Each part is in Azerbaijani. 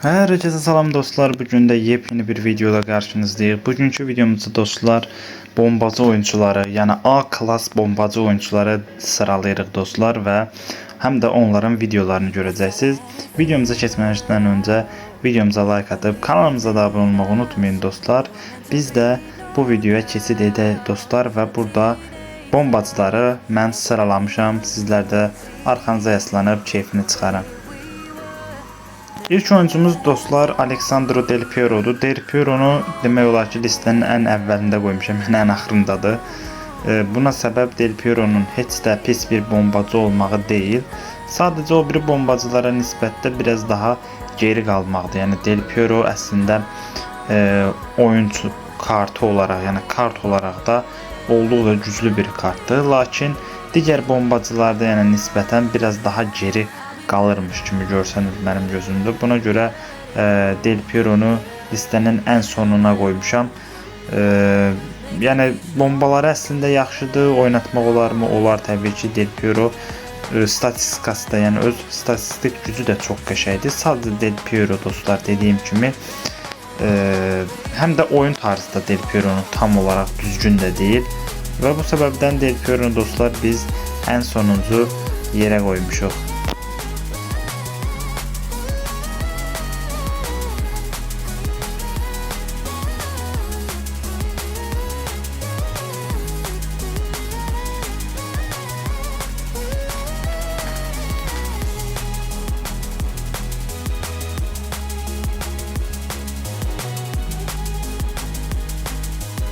Herkese salam dostlar. Bugün de yepyeni bir videoda karşınızdayız. Bugünkü videomuzda dostlar bombacı oyuncuları, yəni A klas bombacı oyuncuları sıralayırıq dostlar və həm də onların videolarını görəcəksiniz. Videomuza keçməzdən öncə videomuza like atıp kanalımıza da abone olmayı unutmayın dostlar. Biz də bu videoya keçid edək dostlar və burada bombacıları mən sıralamışam. Sizlər də arxanıza yaslanıb keyfini çıxarın. İlk oyuncumuz dostlar Alexandro Del Piero'dur. Del Piero'nu demək olar ki, listənin ən əvvəlində qoymuşam, yəni ən axırındadır. Buna səbəb Del Piero'nun heç də pis bir bombacı olmağı deyil. Sadəcə o biri bombacılara nisbətdə biraz daha geri qalmaqdır. Yəni Del Piero əslində oyunçu kartı olaraq, yəni kart olaraq da olduqca güclü bir kartdır. Lakin digər bombacılarda yəni nisbətən biraz daha geri qalırmış kimi görsənir mənim gözümdə. Buna görə Del Piero'nu listənin ən sonuna qoymuşam. Yəni bombaları əslində yaxşıdır, oynatmaq olarmı? Olar təbii ki. Del Piero statistikası da, yəni öz statistik gücü də çox qəşəngdir. Sadəcə Del Piero dostlar dediyim kimi həm də oyun tarzı da Del Piero'nun tam olaraq düzgün də deyil. Və bu səbəbdən Del Piero'nu dostlar biz ən sonuncu yerə qoymuşuq.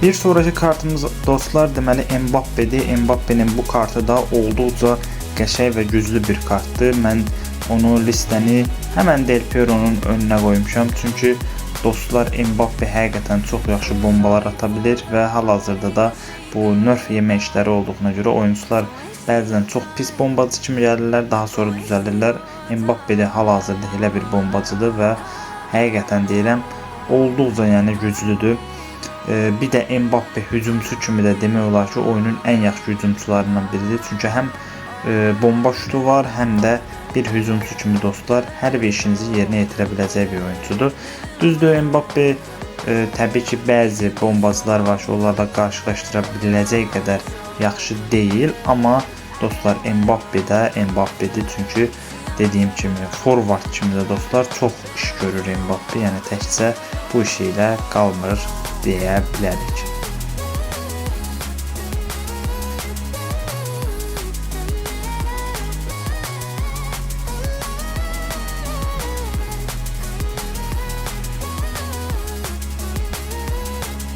Bir sonraki kartımız dostlar deməli Mbappe'dir. Mbappe'nin bu kartı da olduqca qəşəng və güclü bir kartdır. Mən onu listəni həmən Del Piero'nun önünə qoymuşam. Çünki dostlar Mbappe həqiqətən çox yaxşı bombalar ata bilir və hal-hazırda da bu nerf yemə işləri olduğuna görə oyunçular bəzən çox pis bombacı kimi gəlirlər, daha sonra düzəlirlər. Mbappe də hal-hazırda elə bir bombacıdır və həqiqətən deyirəm, olduqca yəni güclüdür. Bir də Mbappe hücumçu kimi də demək olar ki, oyunun ən yaxşı hücumçularından biridir. Çünki həm bomba şutu var, həm də bir hücumçu kimi dostlar hər bir işinizi yerinə yetirə biləcək bir oyunçudur. Düzdür, Mbappe təbii ki, bəzi bombacılar var ki, onlarla qarşılaşdıra biləcək qədər yaxşı deyil, amma dostlar Mbappe də Mbappe'dir. Çünki dediyim kimi forward kimi də dostlar çox iş görür Mbappe, yəni təkcə bu işi ilə qalmır deyə bilərik.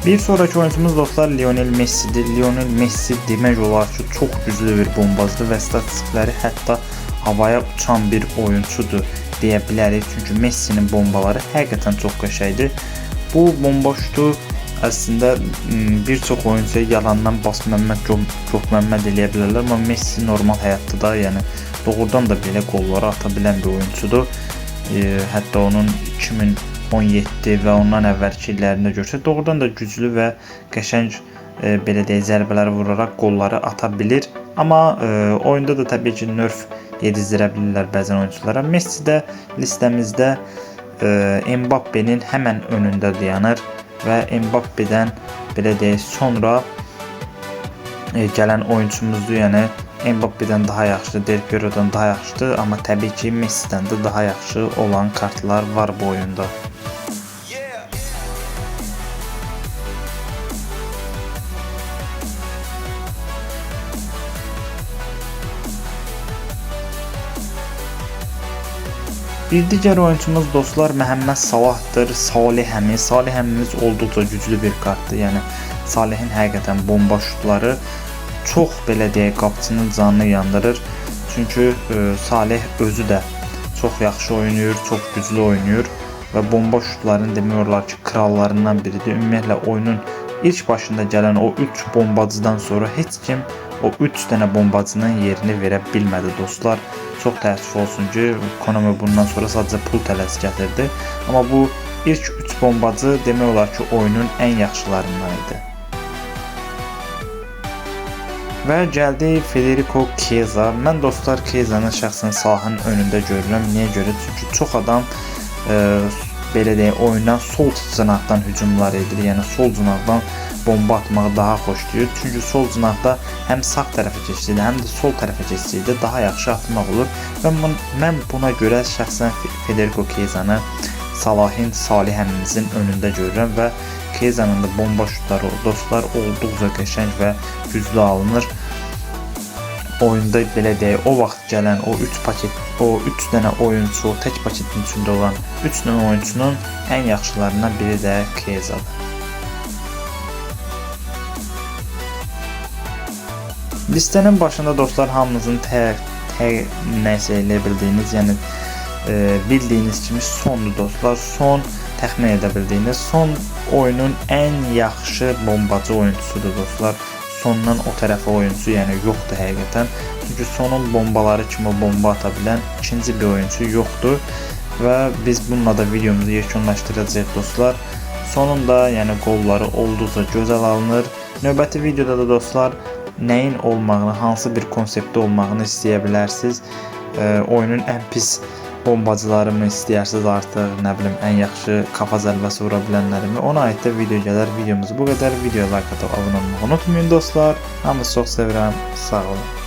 Bir sonraki oyuncumuz dostlar Lionel Messi'dir. Lionel Messi demək olar ki, çox güclü bir bombacıdır və statistikləri hətta havaya uçan bir oyunçudur deyə bilərik. Çünki Messi'nin bombaları həqiqətən çox qəşəngdir. Bu bomba şutu əslində bir çox oyuncuya yalandan Bas Məmməd, Gök Məmməd eləyə bilərlər, amma Messi normal həyatda da, yəni doğrudan da belə qolları ata bilən bir oyunçudur. Hətta onun 2017 və ondan əvvəlki illərində görsək, doğrudan da güclü və qəşəng belə deyək, zərbələr vuraraq qolları ata bilir. Amma oyunda da təbii ki, nerf yedizdirə bilirlər bəzən oyunçulara. Messi də listəmizdə Mbappe'nin həmən önündə dayanır və Mbappe'dən belə deyək, sonra gələn oyunçumuzdur. Yəni Mbappe'dən daha yaxşıdır, Del Piero'dan daha yaxşıdır, amma təbii ki, Messi'dən də daha yaxşı olan kartlar var bu oyunda. Bir digər oyunçumuz dostlar Məhəmməd Salahdır. Salih əmi. Salih əmimiz olduqca güclü bir kartdır. Yəni Salihin həqiqətən bomba şutları çox belə deyək, qapıçının canını yandırır. Çünki Salih özü də çox yaxşı oynayır, çox güclü oynayır və bomba şutlarının demək olar ki, krallarından biridir. Ümumiyyətlə oyunun ilk başında gələn o 3 bombacıdan sonra heç kim o 3 dənə bombacının yerini verə bilmədi dostlar. Çox təəssüf olsun ki, Konami bundan sonra sadəcə pul tələsi gətirdi. Amma bu ilk 3 bombacı demək olar ki, oyunun ən yaxşılarından idi. Və gəldi Federico Chiesa. Mən dostlar Chiesa'nı şəxsən sahənin önündə görürəm. Niyə görə? Çünki çox adam belə deyək, oyundan sol cinahdan hücumlar edir. Yəni sol cinahdan bomba atmağı daha xoşlayır. Çünki sol cinahda həm sağ tərəfə keçdikdə, həm də sol tərəfə keçdikdə daha yaxşı atmaq olur. Və mən buna görə şəxsən Federico Chiesa'nı Salahin, Salih əmimizin önündə görürəm və Chiesa'nın da bomba şutları dostlar olduqca qəşəng və güclü alınır. Oyunda belə deyək, o vaxt gələn o 3 paket, o 3 dənə oyunçu, o tək paketin içində olan 3 dənə oyunçunun ən yaxşılarından biri də Chiesa'dır. Listənin başında dostlar hamınızın nəsə elə bildiyiniz, yəni bildiyiniz kimi sondur dostlar. Son təxmin edə bildiyiniz son oyunun ən yaxşı bombacı oyunçusudur dostlar. Sondan o tərəfə oyunçu, yəni yoxdur həqiqətən. Çünki sonun bombaları kimi bomba ata bilən ikinci bir oyunçu yoxdur. Və biz bununla da videomuzu yekunlaşdıracağıq dostlar. Sonunda, yəni qolları olduqca gözəl alınır. Növbəti videoda da dostlar nəyin olmağını, hansı bir konseptdə olmağını istəyə bilərsiniz. Oyunun ən pis bombacıları mı istəyirsiniz artıq, nə bilim, ən yaxşı kafa zərbəsi vura bilənləri mi? Ona aid də video gələr. Videomuz bu qədər. Videoya like atıb abunə olmağı unutmayın dostlar. Hamınızı çox sevirəm. Sağ olun.